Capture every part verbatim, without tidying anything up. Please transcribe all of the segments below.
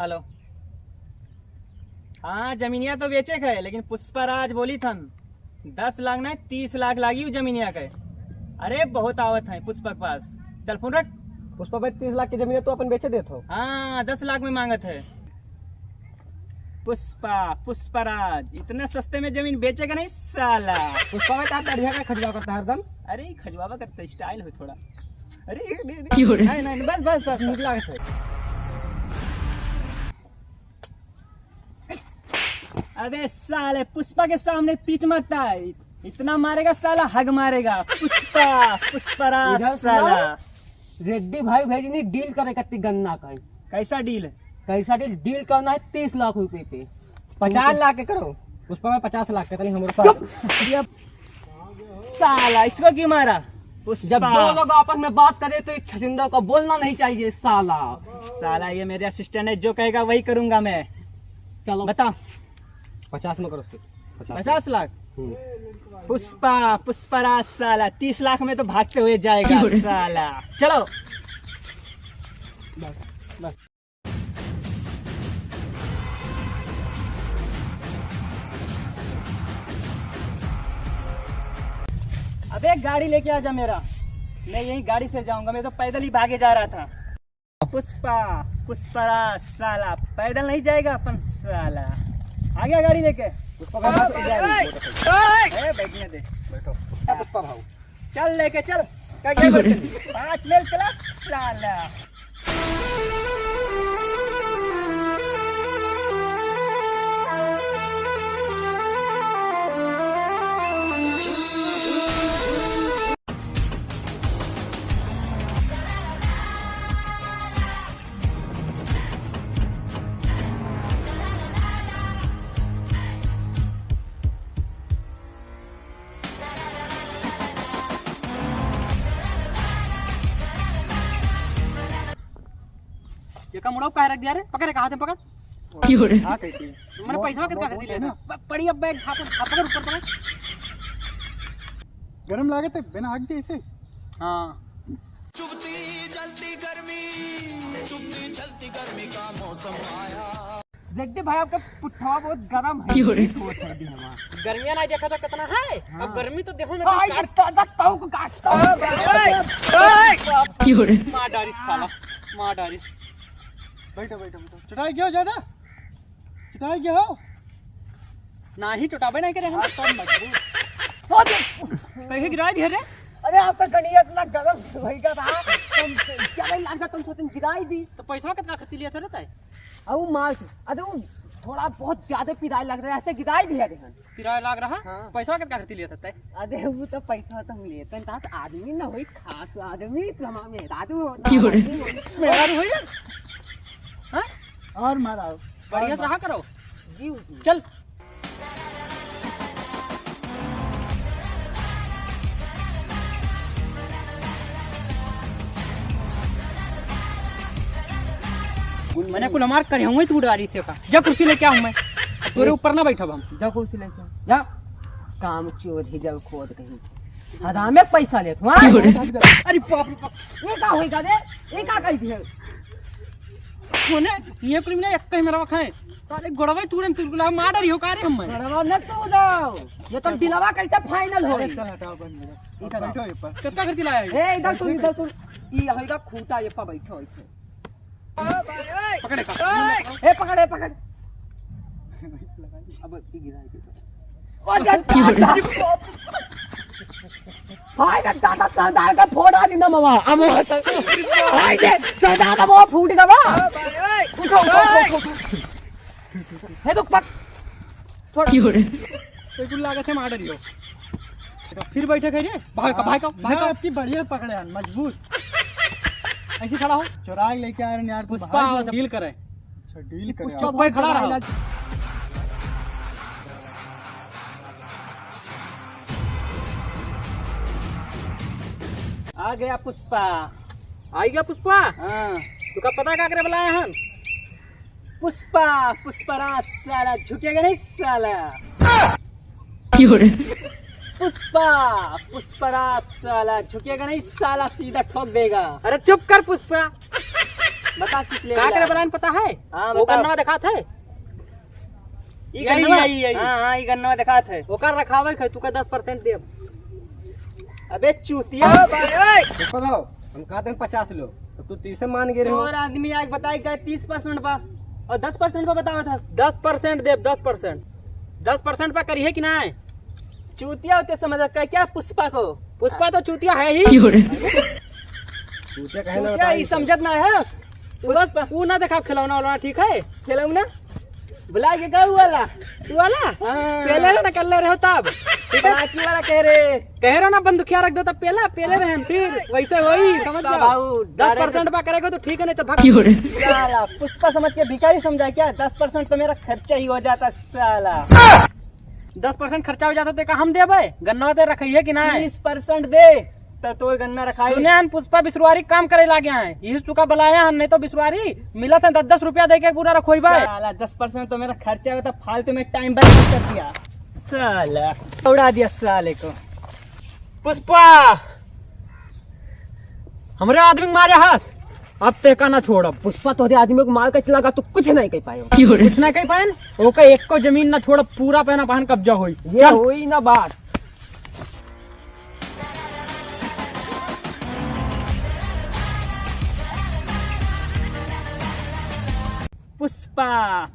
हेलो। हाँ, जमीनिया तो बेचे के है, लेकिन पुष्पराज बोलित हन, दस लाख नहीं, तीस लाख लागी उ जमीनिया के। अरे, बहुत आवत है पुष्पा के पास। चल, फोन रख। पुष्पा भाई, तीस लाख की जमीन है, तू अपन बेचे देत हो? हाँ, दस लाख में मांगत है। पुष्पा, पुष्पराज, इतना सस्ते में जमीन बेचेगा नहीं साला। पुष्पा भाई, का बढ़िया का खजवा करता हरदम? अरे, खजवावा का तो style हो थोड़ा। अरे, अरे, अरे, क्यों रे? नहीं, नहीं, बस, बस, बस, बस। निकला के। अबे साले, पुष्पा के सामने पिच मत आए। इतना मारेगा साला, हग मारेगा। पुष्पा, पुष्पराज इधर सुनाओ। साला। रेड्डी भाई भेजनी डील करे कत्ती गन्ना का है। कैसा डील? कैसा डील? डील करना है तीस लाख रुपए पे। पचास लाख के करो, पुष्पा भाई पचास लाख के, तनी हमरो साथ। चुप! साला, इसको क्यों मारा? पुष्पा। जब दो लोग आपस में बात करें तो इस छछिंदा को बोलना नहीं चाहिए, साला। साला, ये मेरे assistant है, जो कहेगा वही करूंगा मैं। चलो। बता। पचास में करो, सर। पचास। पचास लाख? हम्म। पुष्पा, पुष्पराज साला, तीस लाख में तो भागते हुए जाएगा, क्यों रे? साला। चलो। बस, बस। अबे, गाड़ी लेके आ जा मेरा, मैं यही गाड़ी से जाऊंगा, मैं तो पैदल ही भागे जा रहा था। पुष्पा, पुष्पराज साला पैदल नहीं जाएगा अपन साला। आ गया गाड़ी लेके। पुष्पा भाई, ए, बैठने दे। बैठो। ए, पुष्पा भाऊ। चल लेके चल। क्या, क्या बोलते हैं? पाँच मील चला साला। ये का मुड़ाऊ काहे रख दिया रे? पकड़ रे, का हाथ में पकड़। क्यों रे? हाँ, कैसे? मैंने वो, पैसा वो कितना बहुत खरीद है लिया ना। था? प-, पड़ी अब बैग झापड़, झापड़ कर ऊपर पकड़। गरम लागत है, बिना आग दे इसे। हाँ। चुभती जलती गर्मी, चुभती जलती गर्मी का मौसम आया। देखते भाई, आपका पुट्ठवा बहुत गरम है। क्यों रे? बहुत सर्दी हवा। गर्मियाँ ना देखा था कितना है। हाँ। अब गर्मी तो देखो ना, आई काट- दादा, ताऊ को काटता हूँ। ओए, ओए। क्यों रे? मार डारिस साला, मार डारिस। बैठो, बैठो, बैठो। चुटाई गयो ज्यादा? चुटाई गयो? नाही, चुटाबे नाही करे हम। हाँ, तो मजबूर। हो दे। कहीं गिराई दिया रे? अरे, आपका गणिया इतना गरम होइगा बा, तुम चले लाग जा, तुम सोचन गिराई दी। तो पैसा कितना खर्च लिया था रे तय? अउ माल से, अरे वो थोड़ा बहुत ज्यादा पिराए लग रहा है, ऐसे गिराए दिया रे हम। किराया लाग रहा? हाँ। पैसा कितना खर्च लिया था तय? अरे वो तो पैसा तो हम लेते हैं, तात आदमी ना होई, खास आदमी, तो हमारा मेहरारू होता, क्यों रे? आदमी होई। मेहरारू होई रे? हाँ? और मारा। बढ़िया से रहा करो। जी, जी। चल। मैंने कुल हमार करे हुए तू डारी से का। जा कुर्सी लेके आऊं मैं। तोरे ऊपर ना बैठब हम। जा कुर्सी लेके आ। जा। काम चोर ही जल खोद कहीं। हरामे पैसा लेत हुआ। अरे बाप रे बाप। ये का होई का रे? ये का कही दिए? कोने? ये कुल मिला एक कहीं मेरा खाए। ताले गोड़वा तूरन तुरगुला मार रही हो का रे हम? गोड़वा न तू दो। ये तो दिलवा कैसे final हो अरे गई? चल हटाओ बंद करो। इधर बैठो ये पर। कितना कर दिलाया है? ए, इधर सुन, इधर सुन। ई होइगा खूंटा, ये पर बैठो, बैठो। पकड़े का? ए, पकड़, ए, पकड़। अब की गिरा दे। ओ, जन हाय रे दादा, सरदार का फोड़ा दी ना मामा। अब वो हाय रे, सरदार का वो फूट गवा। उठो, उठो, उठो, उठो। हे दुख पक। छोड़। क्यों रे? तो कुल लागत है मार डरियो। फिर बैठे कह रे, भाई का, हाँ, भाई का, भाई ना, का। आपकी बढ़िया पकड़े हैं, मजबूत। ऐसे खड़ा हो। चुराई लेके आ रहे हैं यार, तुम पुष्पा भाई हो। डील करे। अच्छा, डील करे। चुप भाई, खड़ा रहो। आ गया पुष्पा। आ गया पुष्पा? हाँ। तू का पता का करे बुलाया हम? पुष्पा, पुष्पराज साला झुकेगा नहीं साला। क्यों रे? पुष्पा, पुष्पराज साला झुकेगा नहीं साला, सीधा ठोक देगा। अरे चुप कर पुष्पा। बता किस लेवल का करे वाला? बलान पता है? हाँ, वो बताओ। गन्नवा देखात है? ई यही, गन्नवा? यही, यही। हाँ, हाँ, ई गन्नवा देखात है। ओकर रखावे है, तू का दस percent देब। अबे चूतिया, भाई, ओए। देखो भाव, हम कहते हैं पचास लो, तो तू तीस मान गए रहो। और आदमी आके बताए का तीस percent बा, और दस percent बा बतावत है। दस percent देब, दस percent। दस percent पर करिए कि ना? चूतिया होते समझ रखा है क्या पुष्पा को? पुष्पा तो चूतिया है ही। क्यों रे? चूतिया कहे ना चूतिया बताई ई तो। समझत ना है। तू बस, पुष्पा। तू ना देखाओ खिलौना उलौना, ठीक है? खिलौना? भुला के गऊ वाला। तू वाला? हाँ। पहले ना कर ले रहे हो तब। ठीक है? पटाखी वाला कह रहे। कह रहे ना बंदूकिया रख दो तब पहला, पहले रहे हम फिर। वैसे वही, समझ पुष्पा जाओ। भाऊ, दस percent direct बा करेगा तो ठीक है, नहीं तो भाग। क्यों रे? साला, पुष्पा समझ के भिखारी समझा क्या? दस percent तो मेरा खर्चा ही हो जाता साला। दस percent खर्चा हो जाता तो का हम देबे? गन्ना ते रखिए कि ना? तीस percent दे, तो तोर गन्ना रखाई। सुने हन पुष्पा बिसुरवारी काम करे लागे हैं, यही तुका बुलाया हन, नहीं तो बिसुरवारी मिलत है दस दस रुपया दे के पूरा रखोई बा। साला दस percent तो मेरा खर्चा होता, फालतू में time बर्बाद कर दिया साला, उड़ा दिया साले को। पुष्पा, हमरे आदमी के मारे हस, अब तेका ना छोड़ब। पुष्पा तोहरे आदमी को मार के चला गा, तू कुछ नहीं कह पाए। क्यों रे? कुछ ना कह पाए, ओके एको जमीन ना छोड़ब, पूरा पहना पहन कब्जा होई। ये चल। होई ना बात। पुष्पा,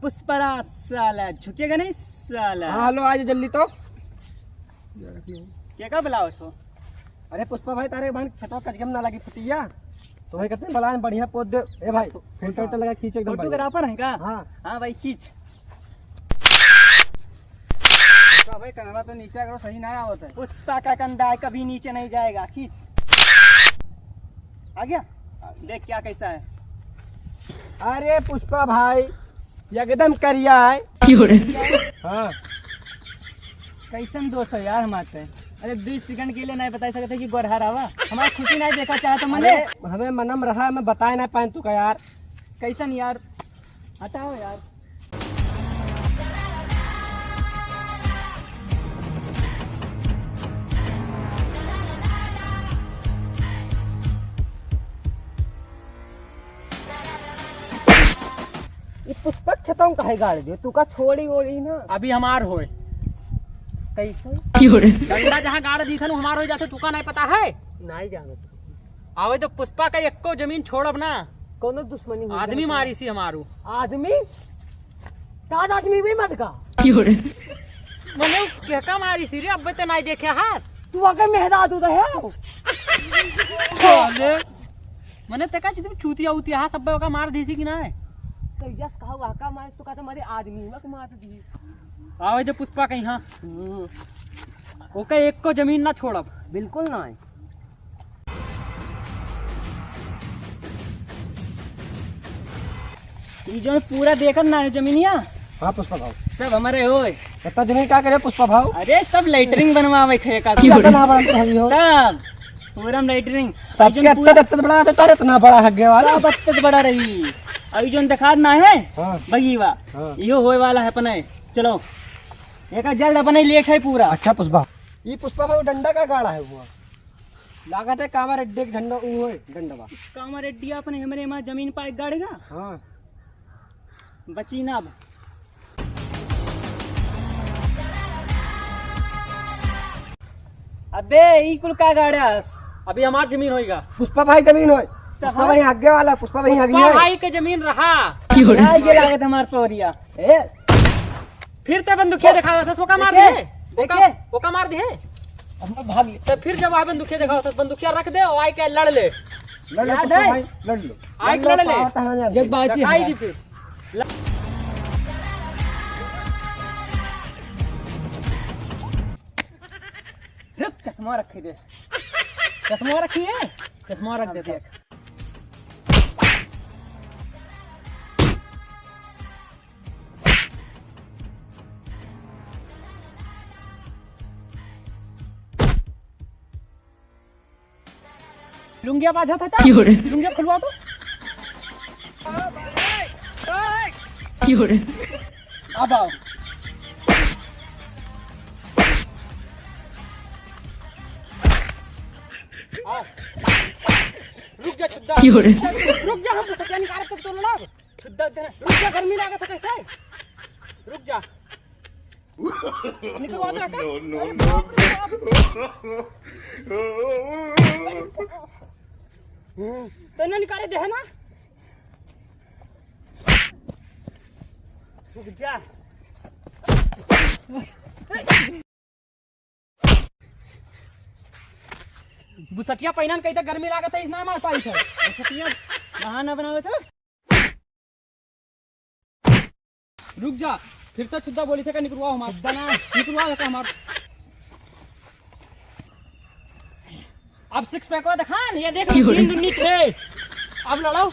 पुष्पराज साला झुकेगा नहीं साला। हाँ, हेलो, आ जाओ जल्दी तो। क्या का बुलावत हो? अरे पुष्पा भाई, तारे बहन खेतवा कचगम ना लगी फटिया, तो वही कहते हैं बलान बढ़िया पोत दे। ए भाई, filter उल्टर लगा, खींच एकदम बढ़िया। Photographer है का? हाँ। हाँ भाई, खींच। पुष्पा भाई, कंधा तो नीचे करो, सही ना आवत है। पुष्पा का कंधा है, कभी नीचे नहीं जाएगा। खींच। आ गया? देख क्या कैसा है। अरे पुष्पा भाई, एकदम करिया है। क्यों रे? हाँ। कैसन दोस्त है यार हमार ते? अरे, दो second के लिए नहीं बता सकते कि गोरहर आवा। हमार खुशी नहीं देखा चाहत मने। अरे, हमें मनम रहा, हमें बताए नहीं पाए तू का यार। कैसन यार? हटाओ यार। ई पुष्पक खेतों काहे गाड़ दियो? तू का छोड़ी ओड़ी ना? अभी हमार होए। कैसे? क्यों रे? डंडा जहाँ गाड़ दी था, हमार हो जाते, तू का नहीं पता है? नहीं जानत। आवे तो पुष्पा का एको जमीन छोड़ब ना। कौनो दुश्मनी हो आदमी जाए तो। मारी सी हमारू। आदमी? का आदमी भी मत का? क्यों रे? मने केका मारी सी रे, अब्बे ते नाई देखे हास। तू आके मेहदा तू तो है। साले। मने तेका जितनी चूतिया उतिया हास, अब्बे ओका मार दीसी कि नाई? तो जस कहा वाका मार, तो कहता मारे आदमी मत मार दी। आवे दे पुष्पा कहीं, हाँ। हम्म। ओके एको जमीन ना छोड़ब। बिल्कुल नाई। ई जौन पूरा देखत ना है जमीनिया, हाँ पुष्पा भाव। सब हमारे होए। इतना जमीन का करे पुष्पा भाव? अरे सब लेटरिन बनवावे खे का। की बोले? इतना बड़ा तो हमी हो। तब पूरा लेटरिन। सबके ई जौन अत्ता पूरा दत्ता बड़ा तो तारे इतना बड़ा हग्गे वाला। सब अत्ता बड़ा रही। अभी जौन दिखात ना है, हाँ। बगीवा, हाँ। इहो होए वाला है अपने। चलो, एका जल्द अपने लेख है पूरा। अच्छा पुष्पा, ई पुष्पा भाव डंडा का गाड़ा है हुआ? लागत है कामा रेड्डी के झंडा ऊ है, डंडवा। कामा रेड्डी अपने हमरे माँ जमीन पाए गाड़ेगा? हाँ। बची ना अब। अबे, ई कुल का गाड़स? अभी हमार जमीन होइगा। पुष्पा भाई जमीन होय। तो पुष्पा हाँ। भाई आगे वाला, पुष्पा भाई आगे पुष्पा है। भाई के जमीन रहा। क्यों रे? यार, ये लागत हमार पौरिया। ए, फिर ते बंदूकिया देखावत हस, ओका मार देखे, दिहे? ओका, देखे। ओका मार दिहे? अब मैं भाग ले। तो फिर जब आ बंदूकिया देखावत हस, बंदूकिया रख दे और आइ के लड़ ले। लड़ ले, याद है? भाई, लड़ लो। आइ के लड़ ले। पावत है ना यार। एक बात ही दिखाई है। दी फिर। ल- रुक, चश्मा रखी दे। चश्मा रखी है? चश्मा रख अब देता। देख। लुंगिया बाझा था क्या? क्यों रे? लुंगिया खुलवा तो। क्यों रे? अब आओ। आओ। रुक जा, छुद्दा। क्यों रे? रुक जा, हम तो सत्या निकाल तब तो लड़ब। छुद्दा दे, रुक जा, गर्मी लागत है कैसे? रुक जा। निकलवा दे, हटा। No, no, अरे no। बाप रे बाप। तने निकाले दे है ना? रुक जा। बुसटिया पहिनन कही त गर्मी लागत है, इसना मार पाई थे। बुसटिया बहाना बनावे थे। रुक जा, फिर से छुद्दा बोली थे का निकलवा हमार। छुद्दा ना। निकलवा का हमार। अब सिक्स पैक दिखा, ये देख, क्यों रे? तीन दुन्नी छे। अब लड़ाओ।